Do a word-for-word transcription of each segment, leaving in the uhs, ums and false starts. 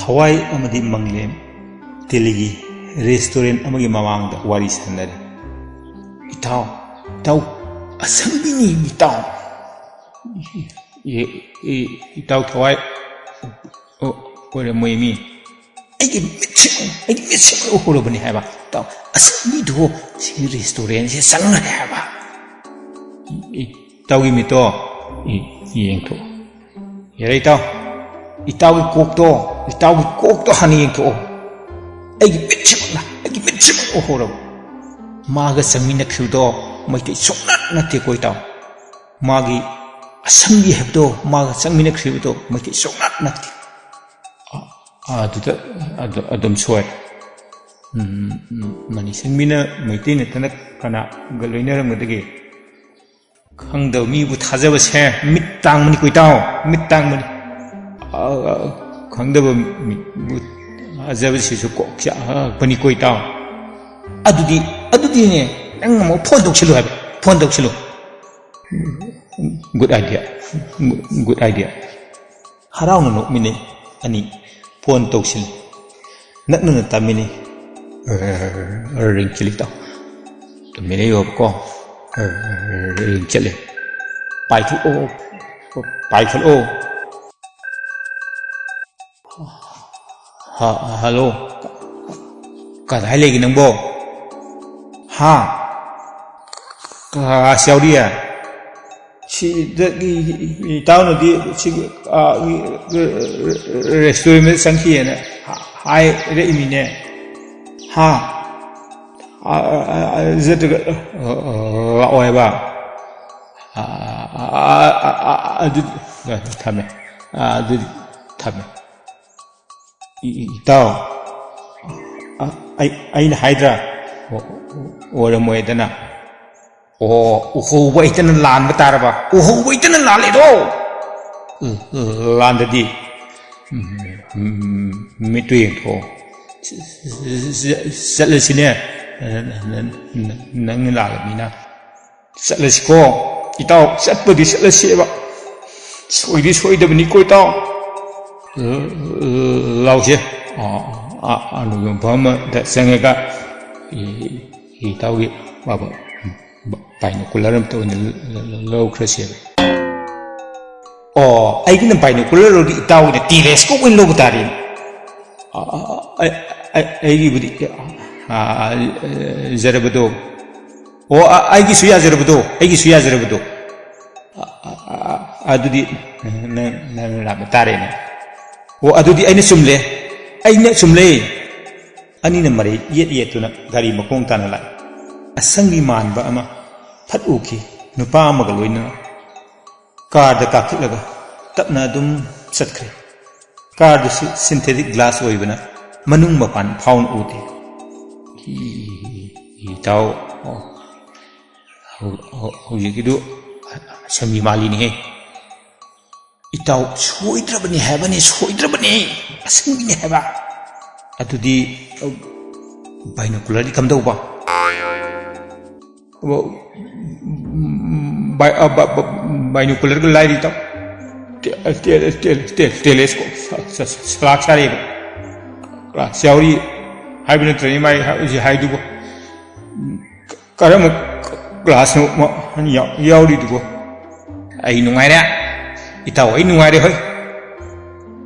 ꯊꯋꯥꯏ ꯑꯃꯗꯤ ꯃꯪꯂꯦꯝ ꯗꯦꯜꯂꯤꯒꯤ ꯔꯦꯁꯇꯨꯔꯦꯟ ꯑꯃꯒꯤ ꯃꯃꯥꯡꯗ ꯋꯥꯔꯤ ꯁꯥꯟꯅꯔꯤ꯫ "ꯏꯇꯥꯎ, ꯏꯇꯥꯎ, ꯑꯁꯪꯕꯤꯅꯤ, ꯏꯇꯥꯎ꯫ ꯏ-, ꯏ-, ꯏ-, ꯏꯇꯥꯎ ꯊꯋꯥꯏ ꯑꯣ-, ꯑꯣꯏꯔꯝꯃꯣꯏ ꯃꯤ꯫ ꯑꯩꯒꯤ ꯃꯤꯠꯁꯤꯡ, ꯑꯩꯒꯤ ꯃꯤꯠꯁꯤꯡ ꯎꯍꯧꯔꯕꯅꯤ ꯍꯥꯏꯕ꯫ ꯏꯇꯥꯎ, ꯑꯁꯪꯕꯤꯗꯣ ꯁꯤ ꯔꯦꯁꯇꯨꯔꯦꯟꯁꯦ ꯆꯪꯈ꯭ꯔꯦ ꯍꯥꯏꯕ꯫ ꯏ-, ꯏꯇꯥꯎꯒꯤ ꯃꯤꯠꯇꯣ ꯏ-, ꯌꯦꯡꯊꯣꯛ꯫ ꯌꯥꯔꯦ ꯏꯇꯥꯎ, ꯏꯇꯥꯎꯒꯤ ꯀꯣꯛꯇꯣ, ꯏꯇꯥꯎꯒꯤ ꯀꯣꯛꯇꯣ ꯍꯥꯟꯅ ꯌꯦꯡꯊꯣꯛꯑꯣ꯫ ꯑꯩꯒꯤ ꯃꯤꯠꯁꯤꯃꯛꯅ, ꯑꯩꯒꯤ ꯃꯤꯠꯁꯤꯃꯛ ꯎꯍꯧꯔꯕ꯫ ꯃꯥꯒ ꯆꯪꯃꯤꯟꯅꯈꯤꯕꯗꯣ ꯃꯩꯇꯩ ꯁꯨꯡꯅꯠ ꯅꯠꯇꯦꯀꯣ ꯏꯇꯥꯎ꯫ ꯃꯥꯒꯤ ꯑꯁꯪꯕꯤ ꯍꯥꯏꯕꯗꯣ, ꯃꯥꯒ ꯆꯪꯃꯤꯟꯅꯈ꯭ꯔꯤꯕꯗꯣ ꯃꯩꯇꯩ ꯁꯨꯡꯅꯠ ꯅꯠꯇꯦ꯫" ꯑ-, ꯑꯗꯨꯗ ꯑꯗꯨ-, ꯑꯗꯨꯝ ꯁꯣꯏ꯫ ꯎꯝ, ꯎꯝ, ꯃꯅꯤ ꯁꯪꯕꯤꯅ ꯃꯩꯇꯩ ꯅꯠꯇꯅ ꯀꯅꯥꯒ ꯂꯣꯏꯅꯔꯝꯒꯗꯒꯦ? ꯈꯪꯗꯕ ꯃꯤꯕꯨ ꯊꯥꯖꯕꯁꯦ ꯃꯤꯠ ꯇꯥꯡꯕꯅꯤꯀꯣ ꯏꯇꯥꯎ, ꯃꯤꯠ ꯇꯥꯡꯕꯅꯤ꯫ ꯑ, ꯑ, ꯈꯪꯗꯕ ꯃꯤꯕꯨ ꯊꯥꯖꯕꯁꯤꯁꯨ ꯀꯣꯛ ꯆꯥꯛꯄꯅꯤꯀꯣ ꯏꯇꯥꯎ꯫ ꯑꯗꯨꯗꯤ, ꯑꯗꯨꯗꯤꯅꯦ, ꯅꯪ ꯑꯃꯨꯛ ꯐꯣꯟ ꯇꯧꯁꯤꯜꯂꯨ ꯍꯥꯏꯕ, ꯐꯣꯟ ꯇꯧꯁꯤꯜꯂꯨ꯫ Good idea, good idea꯫ ꯍꯔꯥꯎꯅ ꯅꯣꯛꯃꯤꯟꯅꯩ ꯑꯅꯤ꯫ ꯐꯣꯟ ꯇꯧꯁꯤꯜꯂꯤ꯫ ꯅꯛꯅꯅ ꯇꯥꯃꯤꯟꯅꯩ꯫ ꯔꯤꯡ ꯆꯠꯂꯤ ꯏꯇꯥꯎ꯫ ꯇꯨꯃꯤꯟꯅ ꯂꯩꯌꯣꯕꯀꯣ꯫ ꯔꯤꯡ ꯆꯠꯂꯤ꯫ ꯄꯥꯏꯈꯠꯂꯛꯑꯣ꯫ ꯄꯥꯏꯈꯠꯂꯛꯑꯣ꯫ ꯍ-, ꯍꯜꯂꯣ꯫ ꯀꯗꯥꯏ ꯂꯩꯒꯦ ꯅꯪꯕꯣ? ꯍꯥ? ꯀ꯭ꯂꯥꯁ ꯌꯥꯎꯔꯤꯌꯦ? ꯁꯤꯗꯒꯤ ꯏꯇꯥꯎꯅꯗꯤ ꯁꯤ, ꯑ, ꯔꯦꯁꯇꯨꯔꯦꯟꯗ ꯆꯪꯈꯤꯑꯅ ꯍꯥꯏꯔꯛꯏꯃꯤꯅꯦ꯫ ꯍꯥ? ꯑ, ꯑ, ꯑ, ꯑ, ꯆꯠꯇ꯭ꯔꯒ, ꯑ, ꯑ, ꯂꯥꯛꯑꯣ ꯍꯥꯏꯕ? ꯑ, ꯑ, ꯑ, ꯑ, ꯑ, ꯑꯗꯨꯗꯤ ꯊꯝꯃꯦ꯫ ꯑ, ꯑꯗꯨꯗꯤ ꯊꯝꯃꯦ꯫ ꯏ-, ꯏ-, ꯏꯇꯥꯎ, ꯑ-, ꯑꯩ-, ꯑꯩꯅ ꯍꯥꯏꯗ꯭ꯔꯥ? ꯑꯣ-, ꯑꯣꯏꯔꯝꯃꯣꯏꯗꯅ꯫ ꯑꯣ, ꯎꯍꯧꯕ ꯍꯩꯇꯅ ꯂꯥꯟꯕ ꯇꯥꯔꯕ? ꯎꯍꯧꯕ ꯍꯩꯇꯅ ꯂꯥꯜꯂꯦꯗꯣ! ꯎꯝ, ꯂꯥꯟꯗꯗꯤ, ꯎꯝ, ꯎꯝ, ꯃꯤꯠꯇꯨ ꯌꯦꯡꯊꯣꯛꯑꯣ꯫ ꯆ-, ꯆ-, ꯆꯠꯂꯁꯤꯅꯦ꯫ ꯅ-, ꯅ-, ꯅ-, ꯅꯪꯅ ꯂꯥꯜꯂꯕꯅꯤꯅ꯫ ꯆꯠꯂꯁꯤꯀꯣ, ꯏꯇꯥꯎ, ꯆꯠꯄꯗꯤ ꯆꯠꯂꯁꯦꯕ꯫ ꯁꯣꯏꯗꯤ ꯁꯣꯏꯗꯕꯅꯤꯀꯣ, ꯏꯇꯥꯎ꯫ ꯂꯥꯎꯁꯦ꯫ ꯑ, ꯑ, ꯑ, ꯌꯣꯟꯐꯝ ꯑꯃꯗ ꯆꯪꯉꯒ ꯏ-, ꯏꯇꯥꯎꯒꯤ ꯕꯥꯏꯅꯣꯀꯨꯂꯔ ꯑꯝꯇ ꯑꯣꯏꯅ ꯂ-, ꯂ-, ꯂ-, ꯂꯧꯈ꯭ꯔꯁꯦꯕ꯫ ꯑꯣ, ꯑꯩꯒꯤꯅ ꯕꯥꯏꯅꯣꯀꯨꯂꯔ ꯑꯣꯏꯔꯗꯤ ꯏꯇꯥꯎꯒꯤꯅ ꯇꯦꯂꯦꯁꯀꯣꯞ ꯑꯣꯏꯅ ꯂꯧꯕ ꯇꯥꯔꯦꯅꯦ꯫ ꯑ, ꯑ, ꯑ, ꯑꯩ-, ꯑꯩ-, ꯑꯩꯒꯤꯕꯨꯗꯤ, ꯑ, ꯑ, ꯖꯔꯕꯗꯣ꯫ ꯑꯣ, ꯑ, ꯑꯩꯒꯤꯁꯨ ꯌꯥꯖꯔꯕꯗꯣ, ꯑꯩꯒꯤꯁꯨ ꯌꯥꯖꯔꯕꯗꯣ꯫ ꯑ, ꯑ, ꯑ, ꯑꯗꯨꯗꯤ ꯅꯪ, ꯅꯪ ꯂꯥꯛꯄ ꯇꯥꯔꯦꯅꯦ꯫ ꯑꯣ, ꯑꯗꯨꯗꯤ ꯑꯩꯅ ꯆꯨꯝꯂꯦ, ꯑꯩꯅ ꯆꯨꯝꯂꯦ꯫ ꯑꯅꯤꯅ ꯃꯔꯩ ꯌꯦꯠ ꯌꯦꯠꯇꯨꯅ ꯒꯥꯔꯤ ꯃꯈꯣꯡ ꯇꯥꯅ ꯂꯥꯛꯏ꯫ ꯑꯁꯪꯕꯤ ꯃꯥꯟꯕ ꯑꯃ ꯐꯠ ꯎꯈꯤ, ꯅꯨꯄꯥ ꯑꯃꯒ ꯂꯣꯏꯅꯅ꯫ ꯀꯥꯔꯗ ꯀꯥꯈꯠꯂꯒ ꯇꯞꯅ ꯑꯗꯨꯝ ꯆꯠꯈ꯭ꯔꯦ꯫ ꯀꯥꯔꯗꯨꯁꯨ ꯁꯤꯟꯊꯦꯇꯤꯛ ꯒ꯭ꯂꯥꯁ ꯑꯣꯏꯕꯅ ꯃꯅꯨꯡ ꯃꯄꯥꯟ ꯐꯥꯎꯅ ꯎꯗꯦ꯫ ꯏ-, ꯏꯇꯥꯎ, ꯑꯣ, ꯍꯧ-, ꯍꯧ-, ꯍꯧꯖꯤꯛꯀꯤꯗꯨ ꯑꯁꯪꯕꯤ ꯃꯥꯜꯂꯤꯅꯦꯍꯦ꯫ ꯏꯇꯥꯎ, ꯁꯣꯏꯗ꯭ꯔꯕꯅꯤ ꯍꯥꯏꯕꯅꯤ, ꯁꯣꯏꯗ꯭ꯔꯕꯅꯤ꯫ ꯑꯁꯪꯕꯤꯅꯤ ꯍꯥꯏꯕ꯫ ꯑꯗꯨꯗꯤ, ꯑ, ꯕꯥꯏꯅꯣꯀꯨꯂꯔꯗꯤ ꯀꯝꯗꯧꯕ? ꯑꯣ, ꯎꯝ, ꯕꯥꯏ-, ꯑ, ꯕ-, ꯕ-, ꯕꯥꯏꯅꯣꯀꯨꯂꯔꯒ ꯂꯥꯏꯔꯤ ꯏꯇꯥꯎ꯫ ꯇꯦ-, ꯇꯦ-, ꯇꯦ-, ꯇꯦ-, ꯇꯦꯂꯦꯁꯀꯣꯞ ꯁ-, ꯁ-, ꯁ-, ꯁꯂꯥꯛ ꯁꯥꯔꯦꯕ꯫ ꯀ꯭ꯂꯥꯁ ꯌꯥꯎꯔꯤ ꯍꯥꯏꯕ ꯅꯠꯇ꯭ꯔꯅꯤ ꯃꯥꯏ ꯍꯧꯖꯤꯛ ꯍꯥꯏꯗꯨꯕꯨ? ꯀꯔꯝꯕ ꯀ꯭ꯂꯥꯁꯅꯣ ꯃ-, ꯌꯥ-, ꯌꯥꯎꯔꯤꯗꯨꯕꯣ? ꯑꯩ ꯅꯨꯡꯉꯥꯏꯔꯦ꯫ ꯏꯇꯥꯎ, ꯑꯩ ꯅꯨꯡꯉꯥꯏꯔꯦ ꯍꯣꯏ꯫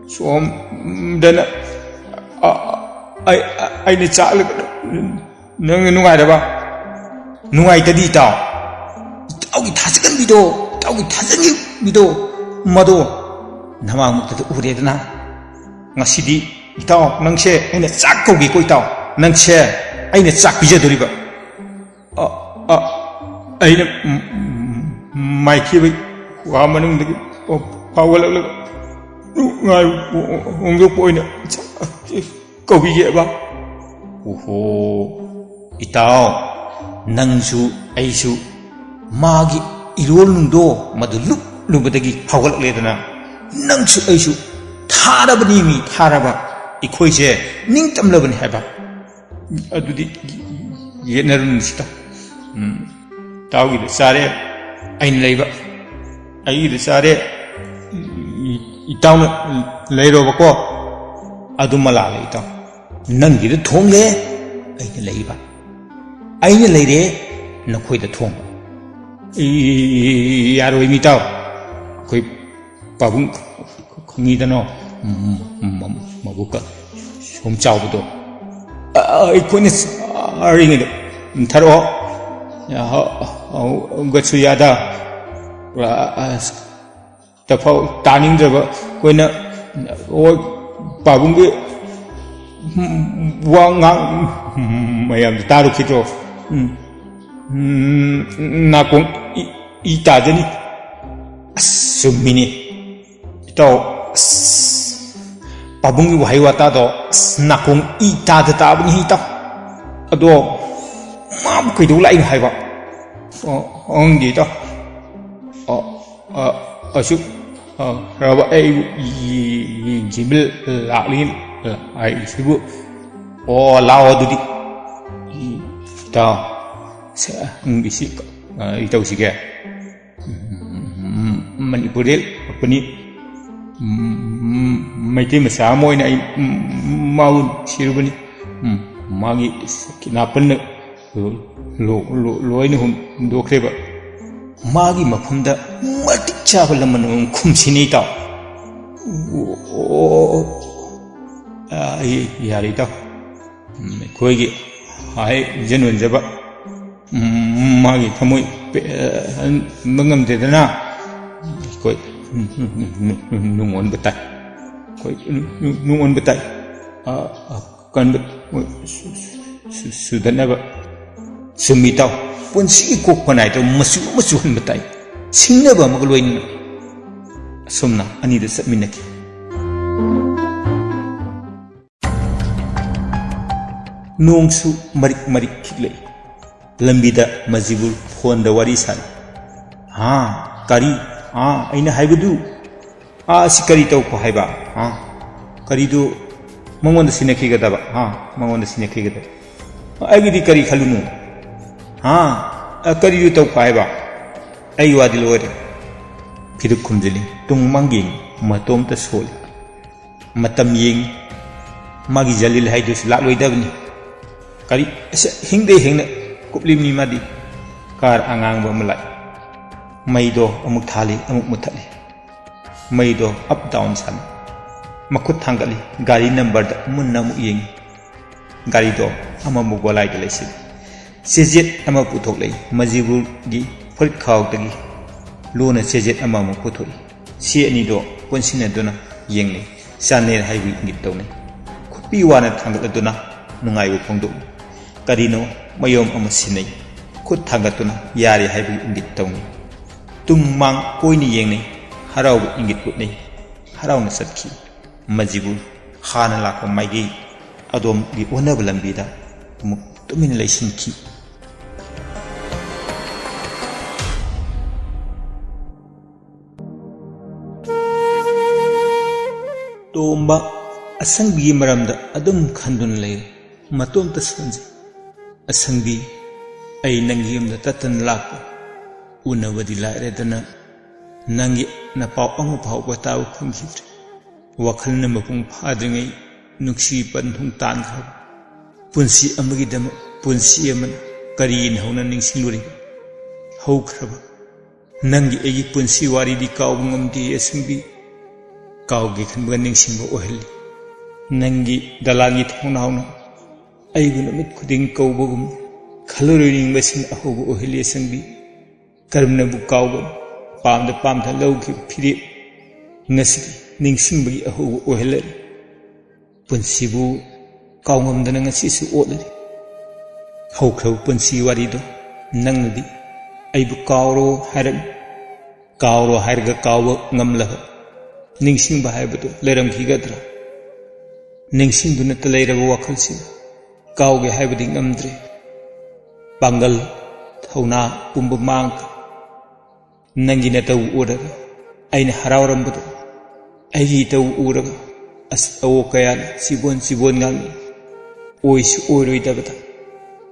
ꯁꯣꯝꯗꯅ ꯑ-, ꯑ-, ꯑꯩ, ꯑ-, ꯑꯩꯅ ꯆꯥꯛꯂꯒ ꯅꯪꯅ ꯅꯨꯡꯉꯥꯏꯔꯕ? ꯅꯨꯡꯉꯥꯏꯇꯗꯤ ꯏꯇꯥꯎ꯫ ꯏꯇꯥꯎꯒꯤ ꯊꯥꯖꯒꯟꯕꯤꯗꯣ, ꯏꯇꯥꯎꯒꯤ ꯊꯥꯖꯒꯟꯕꯤꯗꯣ, ꯃꯗꯣ ꯅꯃꯥꯡꯃꯛꯇꯗ ꯎꯔꯦꯗꯅ꯫ ꯉꯁꯤꯗꯤ ꯏꯇꯥꯎ, ꯅꯪꯁꯦ ꯑꯩꯅ ꯆꯥꯛ ꯀꯧꯒꯦꯀꯣ ꯏꯇꯥꯎ꯫ ꯅꯪꯁꯦ ꯑꯩꯅ ꯆꯥꯛ ꯄꯤꯖꯗꯣꯔꯤꯕ꯫ ꯑ, ꯑ, ꯑꯩꯅ, ꯎꯝ, ꯎꯝ, ꯃꯥꯏꯊꯤꯕ ꯋꯥ ꯃꯅꯨꯡꯗꯒꯤ ꯐꯥꯎꯒꯠꯂꯛꯂꯒ, ꯉꯥꯏ ꯐꯣꯡꯗꯣꯛꯄ ꯑꯣꯏꯅ ꯀꯧꯕꯤꯒꯦꯕ꯫ ꯑꯣꯍꯣ, ꯏꯇꯥꯎ, ꯅꯪꯁꯨ ꯑꯩꯁꯨ ꯃꯥꯒꯤ ꯏꯔꯣꯜꯅꯨꯡꯗꯣ ꯃꯗꯨ ꯂꯨꯞꯂꯨꯕꯗꯒꯤ ꯐꯥꯎꯒꯠꯂꯛꯂꯦꯗꯅ꯫ ꯅꯪꯁꯨ ꯑꯩꯁꯨ ꯊꯥꯔꯕꯅꯤ ꯃꯤ, ꯊꯥꯔꯕ꯫ ꯑꯩꯈꯣꯏꯁꯦ ꯅꯤꯡꯇꯝꯂꯕꯅꯤ ꯍꯥꯏꯕ꯫ ꯑꯗꯨꯗꯤ ꯌꯦꯠꯅꯔꯨꯅꯨ ꯁꯤꯗ꯫ ꯎꯝ, ꯏꯇꯥꯎꯒꯤꯗ ꯆꯥꯔꯦ ꯑꯩꯅ ꯂꯩꯕ, ꯑꯩꯒꯤꯗ ꯆꯥꯔꯦ ꯏꯇꯥꯎꯅ ꯂꯩꯔꯣꯕꯀꯣ꯫ ꯑꯗꯨ ꯃꯂꯥꯜꯂꯦ ꯏꯇꯥꯎ꯫ ꯅꯪꯒꯤꯗ ꯊꯣꯡꯂꯦ ꯑꯩꯅ ꯂꯩꯕ, ꯑꯩꯅ ꯂꯩꯔꯦ ꯅꯈꯣꯏꯗ ꯊꯣꯡꯕ꯫ ꯏ-, ꯌꯥꯔꯣꯏ ꯃꯤ ꯏꯇꯥꯎ꯫ ꯑꯩꯈꯣꯏ ꯄꯥꯕꯨꯡ ꯈꯪꯉꯤꯗꯅꯣ, ꯎꯝ, ꯎꯝ, ꯃ-, ꯃꯕꯨꯛꯀ ꯁꯨꯝ ꯆꯥꯎꯕꯗꯣ꯫ ꯑ-, ꯑꯩꯈꯣꯏꯅ ꯆꯥꯔꯤꯉꯩꯗ ꯊꯥꯔꯛꯑꯣ꯫ ꯑ-, ꯑ-, ꯑ-, ꯒꯠꯁꯨ ꯌꯥꯗ꯫ ꯑ-, ꯑ-, ꯇꯐꯥꯎ ꯇꯥꯅꯤꯡꯗ꯭ꯔꯕ ꯑꯩꯈꯣꯏꯅ, ꯑꯣ, ꯄꯥꯕꯨꯡꯒꯤ ꯋꯥ ꯉꯥꯡ ꯃꯌꯥꯝꯗꯣ ꯇꯥꯔꯨꯈꯤꯗ꯭ꯔꯣ? ꯎꯝ꯫ ꯎꯝ, ꯅꯥꯀꯣꯡ ꯏ, ꯏ ꯇꯥꯖꯅꯤ꯫ ꯑꯁ, ꯆꯨꯝꯃꯤꯅꯤ꯫ ꯏꯇꯥꯎ, ꯑꯁ, ꯄꯥꯕꯨꯡꯒꯤ ꯋꯥꯍꯩ ꯋꯥꯇꯥꯗꯣ, ꯑꯁ, ꯅꯥꯀꯣꯡ ꯏ ꯇꯥꯗ ꯇꯥꯕꯅꯤ ꯏꯇꯥꯎ꯫ ꯑꯗꯣ, ꯃꯥꯕꯨ ꯀꯩꯗꯧ ꯂꯥꯛꯏꯅꯣ ꯍꯥꯏꯕ? ꯑꯣ, ꯈꯪꯗꯦ ꯏꯇꯥꯎ꯫ ꯑꯣ, ꯑ, ꯑꯁꯨꯛ, ꯑ, ꯔꯕ ꯑꯩꯕꯨ ꯌꯦꯡꯁꯤꯟꯕ ꯂꯥꯛꯂꯤ ꯍꯥꯏꯁꯤꯕꯨ? ꯑꯣ, ꯂꯥꯛꯑꯣ ꯑꯗꯨꯗꯤ꯫ ꯏꯇꯥꯎ, ꯁꯦ, ꯅꯪꯒꯤꯁꯤ, ꯑ, ꯏꯇꯧꯁꯤꯒꯦ꯫ ꯎꯝ, ꯃꯅꯤꯄꯨꯔꯗ ꯂꯥꯛꯄꯅꯤ꯫ ꯎꯝ, ꯃꯩꯇꯩ ꯃꯆꯥ ꯑꯃ ꯑꯣꯏꯅ ꯑꯩ, ꯎꯝ, ꯃꯥꯕꯨ ꯅꯨꯡꯁꯤꯔꯨꯕꯅꯤ꯫ ꯎꯝ, ꯃꯥꯒꯤ ꯀꯤꯠꯅꯥꯄꯔꯅ ꯂꯣ-, ꯂꯣ-, ꯂꯣ-, ꯂꯣꯏꯅ ꯍꯨꯟꯗꯣꯛꯈ꯭ꯔꯦꯕ꯫ ꯃꯥꯒꯤ ꯃꯐꯝꯗ ꯃꯇꯤꯛ ꯆꯥꯕ ꯂꯃꯟ ꯑꯃ ꯈꯨꯝꯁꯤꯅꯦ ꯏꯇꯥꯎ꯫ ꯑꯣ, ꯑ, ꯑꯩ ꯌꯥꯔꯦ ꯏꯇꯥꯎ꯫ ꯎꯝ, ꯑꯩꯈꯣꯏꯒꯤ ꯍꯥꯏ ꯏꯖꯟ ꯑꯣꯟꯖꯕ, ꯎꯝ, ꯃꯥꯒꯤ ꯊꯃꯣꯏ ꯄꯦꯟꯕ ꯉꯝꯗꯦꯗꯅ ꯑꯩꯈꯣꯏ ꯅꯨꯡ ꯑꯣꯟꯕ ꯇꯥꯏ꯫ ꯑꯩꯈꯣꯏ ꯅꯨꯡ ꯑꯣꯟꯕ ꯇꯥꯏ꯫ ꯑ, ꯑ, ꯀꯟꯕ, ꯁꯨ-, ꯁꯨ-, ꯁꯨꯗꯅꯕ꯫ ꯆꯨꯝꯃꯤ ꯏꯇꯥꯎ, ꯄꯨꯟꯁꯤꯒꯤ ꯀꯣꯛꯄ ꯅꯥꯏꯗꯕ ꯃꯆꯨ ꯑꯃ ꯆꯨꯍꯟꯕ ꯇꯥꯏ, ꯁꯤꯡꯅꯕ ꯑꯃꯒ ꯂꯣꯏꯅꯅ꯫ ꯑꯁꯨꯝꯅ ꯑꯅꯤꯗ ꯆꯠꯃꯤꯟꯅꯈꯤ꯫ ꯅꯣꯡꯁꯨ ꯃꯔꯤꯛ ꯃꯔꯤꯛ ꯈꯤꯛꯂꯛꯏ꯫ ꯂꯝꯕꯤꯗ ꯃꯖꯤꯕꯨ ꯐꯣꯟꯗ ꯋꯥꯔꯤ ꯁꯥꯔꯤ꯫ "ꯍꯥ, ꯀꯔꯤ? ꯑꯥ, ꯑꯩꯅ ꯍꯥꯏꯕꯗꯨ, ꯑꯥ, ꯑꯁꯤ ꯀꯔꯤ ꯇꯧꯈꯣ ꯍꯥꯏꯕ? ꯑꯥ, ꯀꯔꯤꯗꯨ ꯃꯉꯣꯟꯗ ꯁꯤꯟꯅꯈꯤꯒꯗꯕ? ꯑꯥ, ꯃꯉꯣꯟꯗ ꯁꯤꯟꯅꯈꯤꯒꯗꯕ꯫ ꯑꯩꯒꯤꯗꯤ ꯀꯔꯤ ꯈꯜꯂꯨꯅꯨ? ꯍꯥ, ꯑ, ꯀꯔꯤꯗꯨ ꯇꯧꯈꯣ ꯍꯥꯏꯕ? ꯑꯩ ꯋꯥꯗꯤ ꯂꯣꯏꯔꯦ꯫" ꯐꯤꯗꯨ ꯈꯨꯝꯖꯤꯜꯂꯤ꯫ ꯇꯨꯡ ꯃꯥꯡ ꯌꯦꯡꯉꯤ꯫ ꯃꯇꯣꯝꯇ ꯁꯣꯜꯂꯤ꯫ ꯃꯇꯝ ꯌꯦꯡꯉꯤ꯫ ꯃꯥꯒꯤ ꯖꯂꯤꯜ ꯍꯥꯏꯗꯨꯁꯨ ꯂꯥꯛꯂꯣꯏꯗꯕꯅꯤ꯫ ꯀꯔꯤ ꯑꯁ, ꯍꯤꯡꯗ ꯍꯤꯡꯅ ꯀꯨꯞꯂꯤꯕꯅꯤ ꯃꯥꯗꯤ꯫ ꯀꯥꯔ ꯑꯉꯥꯡꯕ ꯑꯃ ꯂꯥꯛꯏ꯫ ꯃꯩꯗꯣ ꯑꯃꯨꯛ ꯊꯥꯜꯂꯤ, ꯑꯃꯨꯛ ꯃꯨꯠꯊꯠꯂꯤ꯫ ꯃꯩꯗꯣ ꯑꯞ ꯗꯥꯎꯟ ꯁꯥꯟꯅꯩ꯫ ꯃꯈꯨꯠ ꯊꯥꯡꯒꯠꯂꯤ, ꯒꯥꯔꯤ ꯅꯝꯕꯔꯗ ꯃꯨꯟꯅ ꯑꯃꯨꯛ ꯌꯦꯡꯉꯤ꯫ ꯒꯥꯔꯤꯗꯣ ꯑꯃꯃꯨꯛ ꯒꯣꯂꯥꯏꯗ ꯂꯩꯁꯤꯜꯂꯤ꯫ ꯆꯦꯖꯦꯠ ꯑꯃ ꯄꯨꯊꯣꯛꯂꯛꯏ꯫ ꯃꯖꯤꯕꯨꯔꯒꯤ ꯐꯨꯔꯤꯠ ꯈꯥꯎꯗꯒꯤ ꯂꯨꯅ ꯆꯦꯖꯦꯠ ꯑꯃꯃꯨꯛ ꯄꯨꯊꯣꯛꯏ꯫ ꯁꯤ ꯑꯅꯤꯗꯣ ꯄꯨꯟꯁꯤꯟꯅꯗꯨꯅ ꯌꯦꯡꯅꯩ꯫ ꯆꯥꯟꯅꯩ ꯍꯥꯏꯕꯒꯤ ꯏꯪꯒꯤꯠ ꯇꯧꯅꯩ꯫ ꯈꯨꯠꯄꯤ ꯋꯥꯅ ꯊꯥꯡꯒꯠꯂꯗꯨꯅ ꯅꯨꯡꯉꯥꯏꯕ ꯐꯣꯡꯗꯣꯛꯏ꯫ ꯀꯔꯤꯅꯣ ꯃꯌꯣꯝ ꯑꯃ ꯁꯤꯟꯅꯩ꯫ ꯈꯨꯠ ꯊꯥꯡꯒꯠꯇꯨꯅ ꯌꯥꯔꯦ ꯍꯥꯏꯕꯒꯤ ꯏꯪꯒꯤꯠ ꯇꯧꯅꯩ꯫ ꯇꯨꯡ ꯃꯥꯡ ꯀꯣꯏꯅ ꯌꯦꯡꯅꯩ꯫ ꯍꯔꯥꯎꯕ ꯏꯪꯒꯤꯠ ꯎꯠꯅꯩ꯫ ꯍꯔꯥꯎꯅ ꯆꯠꯈꯤ꯫ ꯃꯖꯤꯕꯨ ꯍꯥꯟꯅ ꯂꯥꯛꯄ ꯃꯥꯏꯀꯩ ꯑꯗꯣꯝꯒꯤ ꯑꯣꯟꯅꯕ ꯂꯝꯕꯤꯗ ꯑꯃꯨꯛ ꯇꯨꯃꯤꯟꯅ ꯂꯩꯁꯤꯟꯈꯤ꯫ ꯇꯣꯝꯕ ꯑꯁꯪꯕꯤꯒꯤ ꯃꯔꯝꯗ ꯑꯗꯨꯝ ꯈꯟꯗꯨꯅ ꯂꯩꯔꯦ꯫ ꯃꯇꯣꯝꯇ ꯁꯣꯟꯖꯩ꯫ "ꯑꯁꯪꯕꯤ, ꯑꯩ ꯅꯪꯒꯤ ꯌꯨꯝꯗ ꯇꯠꯇꯅ ꯂꯥꯛꯄ, ꯎꯅꯕꯗꯤ ꯂꯥꯏꯔꯗꯅ ꯅꯪꯒꯤ ꯅꯄꯥꯎ ꯑꯃ ꯐꯥꯎꯕ ꯇꯥꯕ ꯐꯪꯈꯤꯗ꯭ꯔꯦ꯫ ꯋꯥꯈꯜꯅ ꯃꯄꯨꯡ ꯐꯥꯗ꯭ꯔꯤꯉꯩ ꯅꯨꯡꯁꯤ ꯄꯟꯊꯨꯡ ꯇꯥꯟꯈ꯭ꯔꯕ ꯄꯨꯟꯁꯤ ꯑꯃꯒꯤꯗꯃꯛ ꯄꯨꯟꯁꯤ ꯑꯃꯅ ꯀꯔꯤꯅ ꯍꯧꯅ ꯅꯤꯡꯁꯤꯡꯂꯨꯔꯤꯕ? ꯍꯧꯈ꯭ꯔꯕ ꯅꯪꯒꯤ ꯑꯩꯒꯤ ꯄꯨꯟꯁꯤ ꯋꯥꯔꯤꯗꯤ ꯀꯥꯎꯕ ꯉꯝꯗꯦ ꯑꯁꯪꯕꯤ꯫ ꯀꯥꯎꯒꯦ ꯈꯟꯕꯒ ꯅꯤꯡꯁꯤꯡꯕ ꯑꯣꯏꯍꯜꯂꯤ꯫ ꯅꯪꯒꯤ ꯗꯂꯥꯜꯒꯤ ꯊꯣꯡꯅꯥꯎꯅ ꯑꯩꯕꯨ ꯅꯨꯃꯤꯠ ꯈꯨꯗꯤꯡ ꯀꯧꯕꯒꯨꯝ ꯈꯜꯂꯔꯣꯏꯅꯤꯡꯕꯁꯤꯡ ꯑꯍꯧꯕ ꯑꯣꯏꯍꯜꯂꯤ ꯑꯁꯪꯕꯤ꯫ ꯀꯔꯝꯅꯕꯨ ꯀꯥꯎꯒꯅꯤ? ꯄꯥꯝꯗ ꯄꯥꯝꯗ ꯂꯧꯈꯤꯕ ꯐꯤꯔꯦꯞ ꯉꯁꯤꯗꯤ ꯅꯤꯡꯁꯤꯡꯕꯒꯤ ꯑꯍꯧꯕ ꯑꯣꯏꯍꯜꯂꯔꯤ꯫ ꯄꯨꯟꯁꯤꯕꯨ ꯀꯥꯎꯉꯝꯗꯅ ꯉꯁꯤꯁꯨ ꯑꯣꯠꯂꯤ꯫ ꯍꯧꯈ꯭ꯔꯕ ꯄꯨꯟꯁꯤ ꯋꯥꯔꯤꯗꯣ ꯅꯪꯅꯗꯤ ꯑꯩꯕꯨ ꯀꯥꯎꯔꯣ ꯍꯥꯏꯔꯝꯃꯤ꯫ ꯀꯥꯎꯔꯣ ꯍꯥꯏꯔꯒ ꯀꯥꯎꯕ ꯉꯝꯂꯕ, ꯅꯤꯡꯁꯤꯡꯕ ꯍꯥꯏꯕꯗꯨ ꯂꯩꯔꯝꯈꯤꯒꯗ꯭ꯔꯥ? ꯅꯤꯡꯁꯤꯡꯗꯨꯅꯇ ꯂꯩꯔꯕ ꯋꯥꯈꯜꯁꯤ ꯀꯥꯎꯒꯦ ꯍꯥꯏꯕꯗꯤ ꯉꯝꯗ꯭ꯔꯦ꯫ ꯄꯥꯡꯒꯜ, ꯊꯧꯅꯥ ꯄꯨꯝꯕ ꯃꯥꯡꯈ꯭ꯔꯦ꯫ ꯅꯪꯒꯤ ꯅꯇꯧ ꯎꯔꯒ ꯑꯩꯅ ꯍꯔꯥꯎꯔꯝꯕꯗꯣ, ꯑꯩꯒꯤ ꯏꯇꯧ ꯎꯔꯒ ꯑꯁ ꯑꯋꯣ ꯀꯌꯥꯅ ꯆꯤꯕꯣꯟ ꯆꯤꯕꯣꯟ ꯉꯥꯡꯉꯤ꯫ ꯑꯣꯏꯁꯨ ꯑꯣꯏꯔꯣꯏꯗꯕꯗ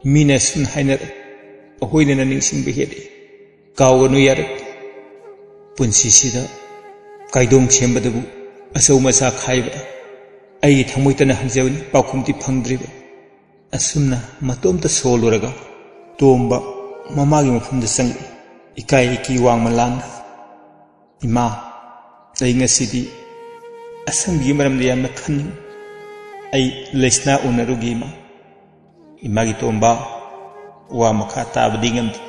ꯃꯤꯅ ꯁꯨꯝ ꯍꯥꯏꯅꯔꯦ, ꯑꯩꯈꯣꯏꯗꯅ ꯅꯤꯡꯁꯤꯡꯕ ꯍꯦꯜꯂꯤ꯫ ꯀꯥꯎꯒꯅꯨ ꯌꯥꯔꯦ꯫ ꯄꯨꯟꯁꯤꯁꯤꯗ ꯀꯥꯏꯗꯣꯡ ꯁꯦꯝꯕꯗꯕꯨ ꯑꯆꯧ ꯃꯆꯥ ꯈꯥꯏꯕ꯫ ꯑꯩꯒꯤ ꯊꯃꯣꯏꯇꯅ ꯍꯪꯖꯕꯅꯤ, ꯄꯥꯎꯈꯨꯝꯗꯤ ꯐꯪꯗ꯭ꯔꯤꯕ꯫ ꯑꯁꯨꯝꯅ ꯃꯇꯣꯝꯇ ꯁꯣꯜꯂꯨꯔꯒ ꯇꯣꯝꯕ ꯃꯃꯥꯒꯤ ꯃꯐꯝꯗ ꯆꯪꯂꯛꯏ, ꯏꯀꯥꯏ ꯏꯀꯤ ꯋꯥꯡꯃ ꯂꯥꯟꯅ꯫ "ꯏꯃꯥ, ꯑꯩ ꯉꯁꯤꯗꯤ ꯑꯁꯪꯕꯤꯒꯤ ꯃꯔꯝꯗ ꯌꯥꯝꯅ ꯈꯟꯅꯤꯡ꯫ ꯑꯩ ꯂꯩꯁꯅꯥ ꯎꯅꯔꯨꯒꯦ, ꯏꯃꯥ꯫" ꯏꯃꯥꯒꯤ ꯇꯣꯝꯕ, ꯋꯥ ꯃꯈꯥ ꯇꯥꯕꯗꯤ ꯉꯝꯗꯦ꯫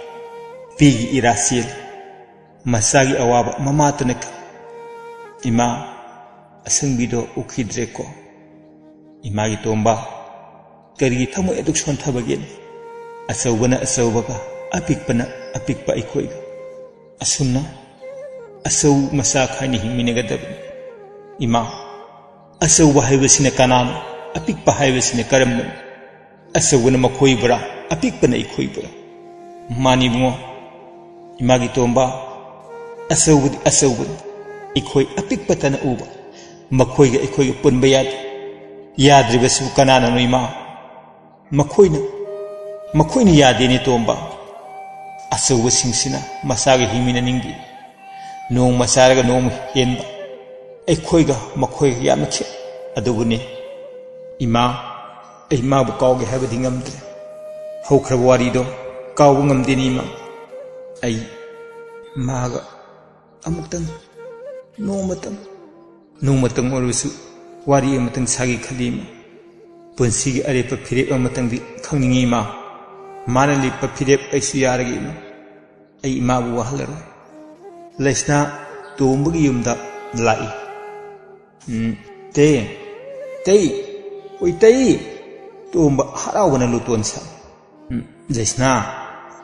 ꯄꯤꯒꯤ ꯏꯔꯥ ꯆꯦꯜꯂꯤ꯫ ꯃꯆꯥꯒꯤ ꯑꯋꯥꯕ ꯃꯃꯥꯇꯅ ꯈꯪ꯫ "ꯏꯃꯥ, ꯑꯁꯪꯕꯤꯗꯣ ꯎꯈꯤꯗ꯭ꯔꯦꯀꯣ?" ꯏꯃꯥꯒꯤ ꯇꯣꯝꯕ, ꯀꯔꯤꯒꯤ ꯊꯃꯣꯏ ꯑꯗꯨꯛ ꯁꯣꯟꯊꯕꯒꯦ? ꯑꯆꯧꯕꯅ ꯑꯆꯧꯕꯒ, ꯑꯄꯤꯛꯄꯅ ꯑꯄꯤꯛꯄ ꯑꯩꯈꯣꯏꯒ꯫ ꯑꯁꯨꯝꯅ ꯑꯆꯧ ꯃꯆꯥ ꯈꯥꯏꯅ ꯍꯤꯡꯃꯤꯟꯅꯒꯗꯕꯅꯤ꯫ ꯏꯃꯥ, ꯑꯆꯧꯕ ꯍꯥꯏꯕꯁꯤꯅ ꯀꯅꯥꯅꯣ? ꯑꯄꯤꯛꯄ ꯍꯥꯏꯕꯁꯤꯅ ꯀꯔꯝꯕꯅꯣ? ꯑꯆꯧꯕꯅ ꯃꯈꯣꯏꯕꯨꯔꯥ? ꯑꯄꯤꯛꯄꯅ ꯑꯩꯈꯣꯏꯕꯨꯔꯥ? ꯃꯥꯅꯤ ꯏꯕꯨꯡꯉꯣ, ꯏꯃꯥꯒꯤ ꯇꯣꯝꯕ, ꯑꯆꯧꯕꯗꯤ ꯑꯆꯧꯕꯅꯤ꯫ ꯑꯩꯈꯣꯏ ꯑꯄꯤꯛꯄꯇꯅ ꯎꯕ꯫ ꯃꯈꯣꯏꯒ ꯑꯩꯈꯣꯏꯒ ꯄꯨꯟꯕ ꯌꯥꯗꯦ꯫ ꯌꯥꯗ꯭ꯔꯤꯕꯁꯤꯕꯨ ꯀꯅꯥꯅꯅꯣ, ꯏꯃꯥ? ꯃꯈꯣꯏꯅ, ꯃꯈꯣꯏꯅ ꯌꯥꯗꯦꯅꯦ, ꯇꯣꯝꯕ꯫ ꯑꯆꯧꯕꯁꯤꯡꯁꯤꯅ ꯃꯆꯥꯒ ꯍꯤꯡꯃꯤꯟꯅꯅꯤꯡꯗꯦ꯫ ꯅꯣꯡꯃ ꯆꯥꯔꯒ ꯅꯣꯡꯃ ꯍꯦꯟꯕ꯫ ꯑꯩꯈꯣꯏꯒ ꯃꯈꯣꯏꯒ ꯌꯥꯝꯅ ꯈꯦꯠ-, ꯑꯗꯨꯕꯨꯅꯦ, ꯏꯃꯥ, ꯑꯩ ꯃꯥꯕꯨ ꯀꯥꯎꯒꯦ ꯍꯥꯏꯕꯗꯤ ꯉꯝꯗ꯭ꯔꯦ꯫ ꯍꯧꯈ꯭ꯔꯕ ꯋꯥꯔꯤꯗꯣ ꯀꯥꯎꯕ ꯉꯝꯗꯦꯅꯦ, ꯏꯃꯥ꯫ ꯑꯩ ꯃꯥꯒ ꯑꯃꯨꯛꯇꯪ, ꯅꯣꯡꯃꯇꯪ, ꯅꯣꯡꯃꯇꯪ ꯑꯣꯏꯔꯕꯁꯨ ꯋꯥꯔꯤ ꯑꯃꯇꯪ ꯁꯥꯒꯦ ꯈꯜꯂꯤ, ꯏꯃꯥ꯫ ꯄꯨꯟꯁꯤꯒꯤ ꯑꯔꯦꯞꯄ ꯐꯤꯔꯦꯞ ꯑꯃꯇꯪꯗꯤ ꯈꯪꯅꯤꯡꯉꯤ, ꯏꯃꯥ꯫ ꯃꯥꯅ ꯂꯦꯞꯄ ꯐꯤꯔꯦꯞ ꯑꯩꯁꯨ ꯌꯥꯔꯒꯦ, ꯏꯃꯥ꯫ ꯑꯩ ꯏꯃꯥꯕꯨ ꯋꯥꯍꯜꯂꯔꯣꯏ꯫ ꯂꯩꯁꯅꯥ ꯇꯣꯝꯕꯒꯤ ꯌꯨꯝꯗ ꯂꯥꯛꯏ꯫ "ꯎꯝ, ꯇꯩ, ꯇꯩ, ꯑꯣꯏ ꯇꯩ!" ꯇꯣꯝꯕ ꯍꯔꯥꯎꯕꯅ ꯂꯨꯇꯣꯟ ꯁꯥꯏ꯫ "ꯎꯝ, ꯂꯩꯁꯅꯥ,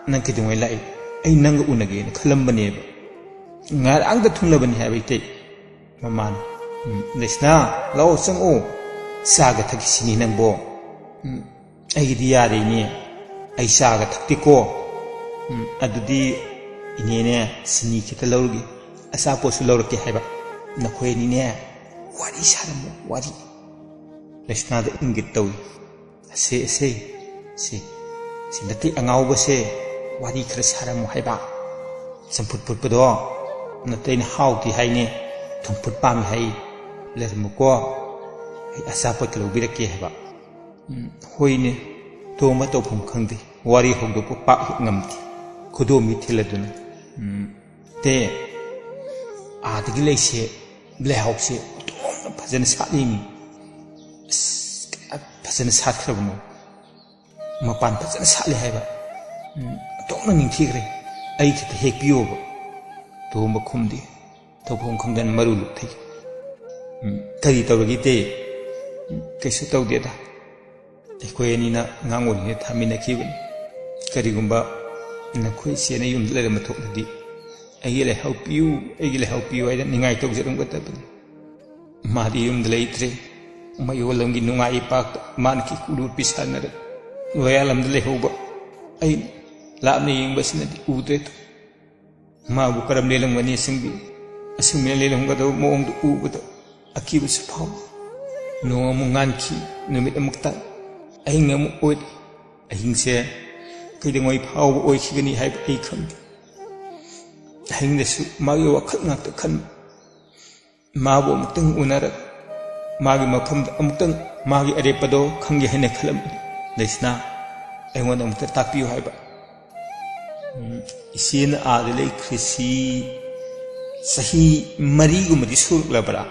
ꯅꯪ ꯀꯩꯗꯧꯉꯩ ꯂꯥꯛꯏ? ꯑꯩ ꯅꯪꯒ ꯎꯅꯒꯦꯅ ꯈꯜꯂꯝꯕꯅꯦꯕ꯫ ꯉꯔꯥꯡꯗ ꯊꯨꯡꯂꯕꯅꯤ ꯍꯥꯏꯕ, ꯏꯇꯩ꯫" ꯃꯃꯥꯅ, "ꯎꯝ, ꯂꯩꯁꯅꯥ, ꯂꯥꯛꯑꯣ, ꯆꯪꯉꯛꯑꯣ꯫ ꯆꯥꯒ ꯊꯛꯈꯤꯁꯤꯅꯤ ꯅꯪꯕꯣ꯫" "ꯎꯝ, ꯑꯩꯒꯤꯗꯤ ꯌꯥꯔꯦ, ꯏꯅꯦ꯫ ꯑꯩ ꯆꯥꯒ ꯊꯛꯇꯦꯀꯣ꯫ ꯎꯝ, ꯑꯗꯨꯗꯤ ꯏꯅꯦꯅꯦ, ꯆꯤꯅꯤ ꯈꯤꯇ ꯂꯧꯔꯨꯒꯦ, ꯑꯆꯥꯄꯣꯠꯁꯨ ꯂꯧꯔꯛꯀꯦ ꯍꯥꯏꯕ꯫ ꯅꯈꯣꯏ ꯑꯅꯤꯅꯦ, ꯋꯥꯔꯤ ꯁꯥꯔꯝꯃꯣ, ꯋꯥꯔꯤ꯫" ꯂꯩꯁꯅꯥꯗ ꯏꯪꯒꯤꯠ ꯇꯧꯏ꯫ "ꯑꯁꯦ, ꯑꯁꯦ, ꯁꯤ, ꯁꯤ ꯅꯇꯩ ꯑꯉꯥꯎꯕꯁꯦ ꯋꯥꯔꯤ ꯈꯔ ꯁꯥꯔꯝꯃꯨ ꯍꯥꯏꯕ꯫ ꯆꯝꯐꯨꯠ ꯐꯨꯠꯄꯗꯣ ꯅꯇꯩꯅ ꯍꯥꯎꯇꯦ ꯍꯥꯏꯅꯦ꯫ ꯊꯨꯝꯐꯨꯠ ꯄꯥꯝꯃꯤ ꯍꯥꯏ, ꯂꯩꯔꯝꯃꯨꯀꯣ, ꯑꯩ ꯑꯆꯥꯄꯣꯠꯀ ꯂꯧꯕꯤꯔꯛꯀꯦ ꯍꯥꯏꯕ꯫ "ꯎꯝ, ꯍꯣꯏꯅꯦ, ꯇꯣꯝꯕ ꯇꯧꯐꯝ ꯈꯪꯗꯦ, ꯋꯥꯔꯤ ꯍꯧꯗꯣꯛꯄ ꯄꯥꯛ ꯍꯦꯛ ꯉꯝꯗꯦ, ꯈꯨꯗꯣꯝꯕꯤ ꯊꯤꯜꯂꯗꯨꯅ꯫ ꯎꯝ, ꯇꯦ, ꯑꯥꯗꯒꯤ ꯂꯩꯁꯦ, ꯂꯩꯍꯥꯎꯁꯦ ꯑꯣꯟꯊꯣꯛꯅ ꯐꯖꯅ ꯁꯥꯠꯂꯤꯅꯤ꯫ ꯑꯁ, ꯐꯖꯅ ꯁꯥꯠꯈ꯭ꯔꯕꯅꯣ, ꯃꯄꯥꯟ ꯐꯖꯅ ꯁꯥꯠꯂꯦ ꯍꯥꯏꯕ꯫ ꯎꯝ, ꯑꯣꯟꯊꯣꯛꯅ ꯅꯤꯡꯊꯤꯈ꯭ꯔꯦ, ꯑꯩ ꯈꯤꯇ ꯍꯦꯛꯄꯤꯌꯣꯕ꯫" ꯇꯣꯝꯕ ꯈꯨꯝꯗꯦ꯫ ꯇꯧꯐꯝ ꯈꯪꯗꯅ ꯃꯔꯨ ꯂꯨꯞꯊꯩ꯫ "ꯎꯝ, ꯀꯔꯤ ꯇꯧꯔꯒꯦ ꯏꯇꯩ?" "ꯎꯝ, ꯀꯩꯁꯨ ꯇꯧꯗꯦꯗ꯫ ꯑꯩꯈꯣꯏ ꯑꯅꯤꯅ ꯑꯉꯥꯡ ꯑꯣꯏꯔꯤꯉꯩ ꯊꯥꯃꯤꯟꯅꯈꯤꯕꯅꯤ꯫ ꯀꯔꯤꯒꯨꯝꯕ ꯅꯈꯣꯏ ꯏꯆꯦꯅ ꯌꯨꯝꯗ ꯂꯩꯔꯝꯕ ꯊꯣꯛꯂꯗꯤ, 'ꯑꯩꯒꯤ ꯂꯩꯍꯥꯎ ꯄꯤꯌꯨ, ꯑꯩꯒꯤ ꯂꯩꯍꯥꯎ ꯄꯤꯌꯨ' ꯍꯥꯏꯅ ꯅꯤꯡꯉꯥꯏ ꯇꯧꯖꯔꯝꯒꯗꯕꯅꯤ꯫ ꯃꯥꯗꯤ ꯌꯨꯝꯗ ꯂꯩꯇ꯭ꯔꯦ꯫ ꯃꯌꯣꯜꯂꯝꯒꯤ ꯅꯨꯡꯉꯥꯏ ꯏꯄꯥꯛꯇ ꯃꯥꯅ ꯀꯤꯀꯨ ꯂꯣꯠꯄꯤ ꯁꯥꯟꯅꯔꯦ꯫ ꯂꯣꯌꯥꯂꯝꯗ ꯂꯩꯍꯧꯕ ꯑꯩ ꯂꯥꯞꯅ ꯌꯦꯡꯕꯁꯤꯅꯗꯤ ꯎꯗ꯭ꯔꯦ꯫ ꯃꯥꯕꯨ ꯀꯔꯝ ꯂꯦꯜꯂꯝꯒꯅꯤ ꯑꯁꯤꯡꯕꯤ? ꯑꯁꯤꯡꯕꯤꯅ ꯂꯦꯜꯂꯝꯒꯗꯕ ꯃꯑꯣꯡꯗꯨ ꯎꯕꯗ ꯑꯀꯤꯕꯁꯨ ꯐꯥꯎꯏ꯫ ꯅꯣꯡ ꯑꯃꯨꯛ ꯉꯥꯟꯈꯤ, ꯅꯨꯃꯤꯠ ꯑꯃꯨꯛ ꯇꯥꯏ, ꯑꯍꯤꯡ ꯑꯃꯨꯛ ꯑꯣꯏꯔꯤ꯫ ꯑꯍꯤꯡꯁꯦ ꯀꯩꯗꯧꯉꯩ ꯐꯥꯎꯕ ꯑꯣꯏꯈꯤꯒꯅꯤ ꯍꯥꯏꯕ ꯑꯩ ꯈꯪꯗꯦ꯫ ꯑꯍꯤꯡꯗꯁꯨ ꯃꯥꯒꯤ ꯋꯥꯈꯜ ꯉꯥꯛꯇ ꯈꯟꯕ꯫ ꯃꯥꯕꯨ ꯑꯃꯨꯛꯇꯪ ꯎꯅꯔꯒ, ꯃꯥꯒꯤ ꯃꯐꯝꯗ ꯑꯃꯨꯛꯇꯪ ꯃꯥꯒꯤ ꯑꯔꯦꯞꯄꯗꯣ ꯈꯪꯒꯦ ꯍꯥꯏꯅ ꯈꯜꯂꯝꯕꯅꯤ꯫ ꯂꯩꯁꯅꯥ, ꯑꯩꯉꯣꯟꯗ ꯑꯃꯨꯛꯇ ꯇꯥꯛꯄꯤꯌꯨ ꯍꯥꯏꯕ꯫ ꯎꯝ, ꯏꯆꯦꯅ ꯑꯥꯗ ꯂꯩꯈ꯭ꯔꯤꯁꯤ ꯆꯍꯤ ꯃꯔꯤꯒꯨꯝꯕꯗꯤ ꯁꯨꯔꯛꯂꯕ꯭ꯔꯥ?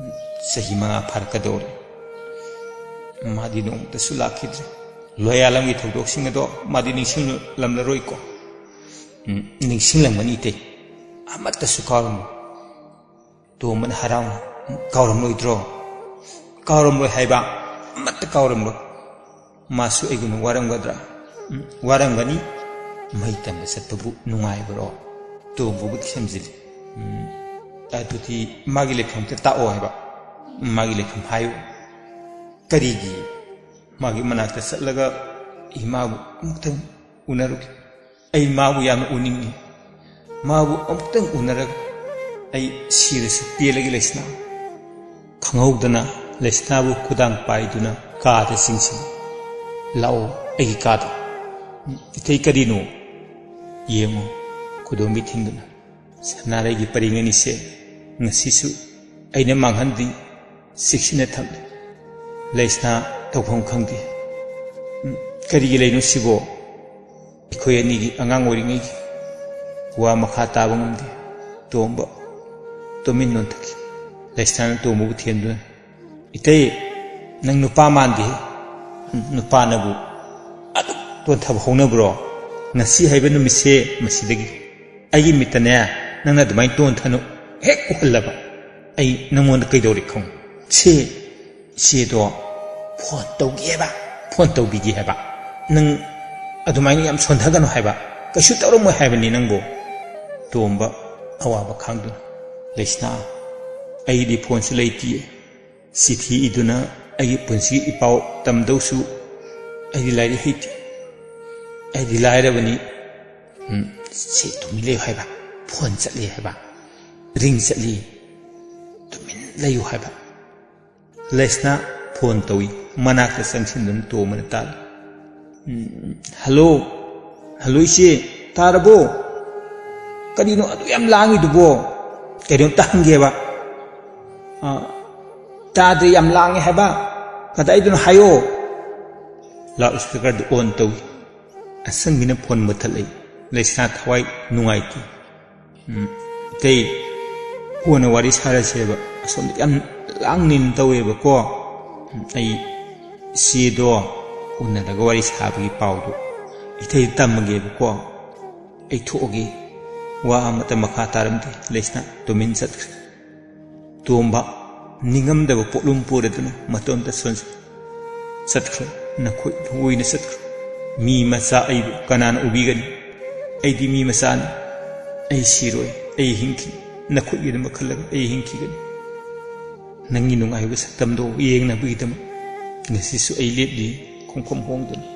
ꯎꯝ, ꯆꯍꯤ ꯃꯉꯥ ꯐꯥꯔꯛꯀꯗꯧꯔꯦ꯫ ꯃꯥꯗꯤ ꯅꯣꯡꯃꯇꯁꯨ ꯂꯥꯛꯈꯤꯗ꯭ꯔꯦ꯫ ꯂꯣꯌꯥꯂꯝꯒꯤ ꯊꯧꯗꯣꯛꯁꯤꯡ ꯑꯗꯣ ꯃꯥꯗꯤ ꯅꯤꯡꯁꯤꯡꯂꯝꯂꯔꯣꯏꯀꯣ꯫ ꯎꯝ, ꯅꯤꯡꯁꯤꯡꯂꯝꯒꯅꯤ ꯏꯇꯩ꯫ ꯑꯃꯠꯇꯁꯨ ꯀꯥꯎꯔꯝꯃꯣꯏ꯫ ꯇꯣꯝꯕꯅ ꯍꯔꯥꯎꯅ, "ꯀꯥꯎꯔꯝꯂꯣꯏꯗ꯭ꯔꯣ?" "ꯀꯥꯎꯔꯝꯂꯣꯏ ꯍꯥꯏꯕ, ꯑꯃꯠꯇ ꯀꯥꯎꯔꯝꯂꯣꯏ꯫ ꯃꯥꯁꯨ ꯑꯩꯒꯨꯝꯅ ꯋꯥꯔꯝꯒꯗ꯭ꯔꯥ?" "ꯎꯝ, ꯋꯥꯔꯝꯒꯅꯤ꯫ ꯃꯍꯩ ꯇꯝꯕ ꯆꯠꯄꯕꯨ ꯅꯨꯡꯉꯥꯏꯕ꯭ꯔꯣ?" ꯇꯣꯝꯕꯕꯨꯗꯤ ꯁꯦꯝꯖꯤꯜꯂꯤ꯫ "ꯎꯝ, ꯑꯗꯨꯗꯤ ꯃꯥꯒꯤ ꯂꯩꯐꯝꯗ ꯇꯥꯛꯑꯣ ꯍꯥꯏꯕ, ꯃꯥꯒꯤ ꯂꯩꯐꯝ ꯍꯥꯏꯌꯨ꯫" "ꯀꯔꯤꯒꯤ?" "ꯃꯥꯒꯤ ꯃꯅꯥꯛꯇ ꯆꯠꯂꯒ ꯏꯃꯥꯕꯨ ꯑꯃꯨꯛꯇꯪ ꯎꯅꯔꯨꯒꯦ꯫ ꯑꯩ ꯃꯥꯕꯨ ꯌꯥꯝꯅ ꯎꯅꯤꯡꯏ꯫ ꯃꯥꯕꯨ ꯑꯃꯨꯛꯇꯪ ꯎꯅꯔꯒ ꯑꯩ ꯁꯤꯔꯁꯨ ꯄꯦꯜꯂꯒꯦ, ꯂꯩꯁꯅꯥ꯫" ꯈꯪꯍꯧꯗꯅ ꯂꯩꯁꯅꯥꯕꯨ ꯈꯨꯗꯥꯡ ꯄꯥꯏꯗꯨꯅ ꯀꯥꯗ ꯆꯤꯡꯁꯤꯜꯂꯤ꯫ "ꯂꯥꯛꯑꯣ ꯑꯩꯒꯤ ꯀꯥꯗ꯫" "ꯏꯇꯩ, ꯀꯔꯤꯅꯣ?" "ꯌꯦꯡꯉꯨ, ꯈꯨꯗꯣꯝꯕꯤ ꯊꯤꯟꯗꯨꯅ ꯁꯅꯥꯔꯩꯒꯤ ꯄꯔꯦꯡ ꯑꯅꯤꯁꯦ ꯉꯁꯤꯁꯨ ꯑꯩꯅ ꯃꯥꯡꯍꯟꯗꯦ, ꯆꯦꯛꯁꯤꯟꯅ ꯊꯝꯂꯤ꯫ ꯂꯩꯁꯅꯥ ꯇꯧꯐꯝ ꯈꯪꯗꯦ꯫ "ꯎꯝ, ꯀꯔꯤꯒꯤ ꯂꯩꯅꯣ ꯁꯤꯕꯣ?" ꯑꯩꯈꯣꯏ ꯑꯅꯤꯒꯤ ꯑꯉꯥꯡ ꯑꯣꯏꯔꯤꯉꯩꯒꯤ ꯋꯥ ꯃꯈꯥ ꯇꯥꯕ ꯉꯝꯗꯦ꯫ ꯇꯣꯝꯕ ꯇꯨꯃꯤꯟ ꯅꯣꯟꯊꯈꯤ꯫ ꯂꯩꯁꯅꯥꯅ ꯇꯣꯝꯕꯕꯨ ꯊꯦꯝꯗꯨꯅ, "ꯏꯇꯩ, ꯅꯪ ꯅꯨꯄꯥ ꯃꯥꯟꯗꯦ꯫ ꯅꯨꯄꯥꯅꯕꯨ ꯑꯗꯨꯛ ꯇꯣꯟꯊꯕ ꯍꯧꯅꯕ꯭ꯔꯣ? ꯉꯁꯤ ꯍꯥꯏꯕ ꯅꯨꯃꯤꯠꯁꯦ ꯃꯁꯤꯗꯒꯤ ꯑꯩꯒꯤ ꯃꯤꯠꯇꯅꯦ, ꯅꯪꯅ ꯑꯗꯨꯃꯥꯏꯅ ꯇꯣꯟꯊꯅꯨ ꯍꯦꯛ ꯎꯍꯜꯂꯕ꯫ ꯑꯩ ꯅꯪꯉꯣꯟꯗ ꯀꯩꯗꯧꯔꯦ ꯈꯪꯉꯨ꯫ ꯁꯦ, ꯏꯆꯦꯗꯣ ꯐꯣꯟ ꯇꯧꯒꯦ ꯍꯥꯏꯕ, ꯐꯣꯟ ꯇꯧꯕꯤꯒꯦ ꯍꯥꯏꯕ꯫ ꯅꯪ ꯑꯗꯨꯃꯥꯏꯅ ꯌꯥꯝ ꯁꯣꯟꯊꯒꯅꯨ ꯍꯥꯏꯕ, ꯀꯩꯁꯨ ꯇꯧꯔꯝꯃꯣꯏ ꯍꯥꯏꯕꯅꯤ ꯅꯪꯕꯨ꯫" ꯇꯣꯝꯕ ꯑꯋꯥꯕ ꯈꯥꯡꯗꯨꯅ, "ꯂꯩꯁꯅꯥ, ꯑꯩꯗꯤ ꯐꯣꯟꯁꯨ ꯂꯩꯇꯤꯌꯦ꯫ ꯆꯤꯊꯤ ꯏꯗꯨꯅ ꯑꯩꯒꯤ ꯄꯨꯟꯁꯤꯒꯤ ꯏꯄꯥꯎ ꯇꯝꯗꯧꯁꯨ ꯑꯩꯗꯤ ꯂꯥꯏꯔꯤꯛ ꯍꯩꯇꯦ꯫ ꯑꯩꯗꯤ ꯂꯥꯏꯔꯕꯅꯤ꯫ ꯎꯝ, ꯁꯤ ꯇꯨꯃꯤꯟ ꯂꯩꯌꯨ ꯍꯥꯏꯕ, ꯐꯣꯟ ꯆꯠꯂꯤ ꯍꯥꯏꯕ, ꯔꯤꯡ ꯆꯠꯂꯤ, ꯇꯨꯃꯤꯟ ꯂꯩꯌꯨ ꯍꯥꯏꯕ꯫" ꯂꯩꯁꯅꯥ ꯐꯣꯟ ꯇꯧꯏ꯫ ꯃꯅꯥꯛꯇ ꯆꯪꯁꯤꯟꯗꯨꯅ ꯇꯣꯝꯕꯅ ꯇꯥꯔꯦ꯫ "ꯎꯝ, ꯍꯜꯂꯣ, ꯍꯜꯂꯣ ꯏꯆꯦ, ꯇꯥꯔꯕꯣ? ꯀꯔꯤꯅꯣ ꯑꯗꯨ ꯌꯥꯝ ꯂꯥꯡꯉꯤꯗꯨꯕꯣ? ꯀꯩꯅꯣꯝꯇ ꯍꯪꯒꯦꯕ꯫" "ꯑ, ꯇꯥꯗ꯭ꯔꯦ, ꯌꯥꯝ ꯂꯥꯡꯉꯦ ꯍꯥꯏꯕ꯫ ꯀꯗꯥꯏꯗꯅꯣ ꯍꯥꯏꯌꯣ꯫" ꯂꯥꯎꯠ ꯁ꯭ꯄꯤꯀꯔꯗꯨ ꯑꯣꯟ ꯇꯧꯏ꯫ ꯑꯁꯪꯕꯤꯅ ꯐꯣꯟ ꯃꯨꯠꯊꯠꯂꯛꯏ꯫ ꯂꯩꯁꯅꯥ ꯊꯋꯥꯏ ꯅꯨꯡꯉꯥꯏꯇꯦ꯫ "ꯎꯝ, ꯏꯇꯩ, ꯀꯣꯟꯅ ꯋꯥꯔꯤ ꯁꯥꯔꯁꯦꯕ꯫ ꯑꯁꯣꯝꯗ ꯌꯥꯝ ꯂꯥꯡꯅꯤꯟ ꯇꯧꯋꯦꯕꯀꯣ꯫ ꯎꯝ, ꯑꯩ ꯏꯆꯦꯗꯣ ꯎꯅꯔꯒ ꯋꯥꯔꯤ ꯁꯥꯕꯒꯤ ꯄꯥꯎꯗꯣ ꯏꯇꯩꯗ ꯇꯝꯃꯒꯦꯕꯀꯣ꯫ ꯑꯩ ꯊꯣꯛꯑꯒꯦ꯫" ꯋꯥ ꯑꯃꯠꯇ ꯃꯈꯥ ꯇꯥꯔꯝꯗꯦ꯫ ꯂꯩꯁꯅꯥ ꯇꯨꯃꯤꯟ ꯆꯠꯈ꯭ꯔꯦ꯫ ꯇꯣꯝꯕ ꯅꯤꯡꯉꯝꯗꯕ ꯄꯣꯠꯂꯨꯝ ꯄꯨꯔꯗꯨꯅ ꯃꯇꯣꯝꯇ ꯁꯣꯟꯖ-, ꯆꯠꯈ꯭ꯔꯦ꯫ ꯅꯈꯨꯠ ꯂꯣꯏꯅ ꯆꯠꯈ꯭ꯔꯦ꯫ ꯃꯤ ꯃꯆꯥ ꯑꯩꯕꯨ ꯀꯅꯥꯅ ꯎꯕꯤꯒꯅꯤ? ꯑꯩꯗꯤ ꯃꯤ ꯃꯆꯥꯅꯤ꯫ ꯑꯩ ꯁꯤꯔꯣꯏ, ꯑꯩ ꯍꯤꯡꯈꯤ꯫ ꯅꯈꯨꯠꯀꯤꯗꯃꯛ ꯈꯜꯂꯒ ꯑꯩ ꯍꯤꯡꯈꯤꯒꯅꯤ꯫ ꯅꯪꯒꯤ ꯅꯨꯡꯉꯥꯏꯕ ꯁꯛꯇꯝꯗꯣ ꯌꯦꯡꯅꯕꯒꯤꯗꯃꯛ ꯉꯁꯤꯁꯨ ꯑꯩ ꯂꯦꯞꯂꯤ, ꯈꯣꯡꯐꯝ ꯍꯣꯡꯗꯅ꯫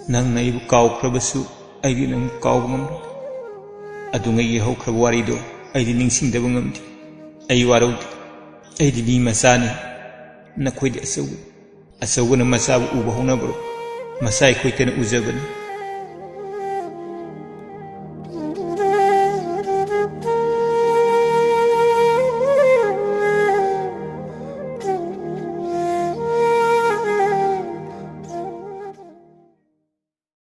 ꯅꯪꯅ ꯑꯩꯕꯨ ꯀꯥꯎꯈ꯭ꯔꯕꯁꯨ ꯑꯩꯗꯤ ꯅꯪꯕꯨ ꯀꯥꯎꯕ ꯉꯝꯂꯣꯏ꯫ ꯑꯗꯨꯉꯩꯒꯤ ꯍꯧꯈ꯭ꯔꯕ ꯋꯥꯔꯤꯗꯣ ꯑꯩꯗꯤ ꯅꯤꯡꯁꯤꯡꯗꯕ ꯉꯝꯗꯦ꯫ ꯑꯩ ꯋꯥꯔꯧꯗꯦ꯫ ꯑꯩꯗꯤ ꯃꯤ ꯃꯆꯥꯅꯤ꯫ ꯅꯈꯣꯏꯗꯤ ꯑꯆꯧꯕ, ꯑꯆꯧꯕꯅ ꯃꯆꯥꯕꯨ ꯎꯕ ꯍꯧꯅꯕ꯭ꯔꯣ? ꯃꯆꯥ ꯑꯩꯈꯣꯏꯇꯅ ꯎꯖꯕꯅꯤ꯫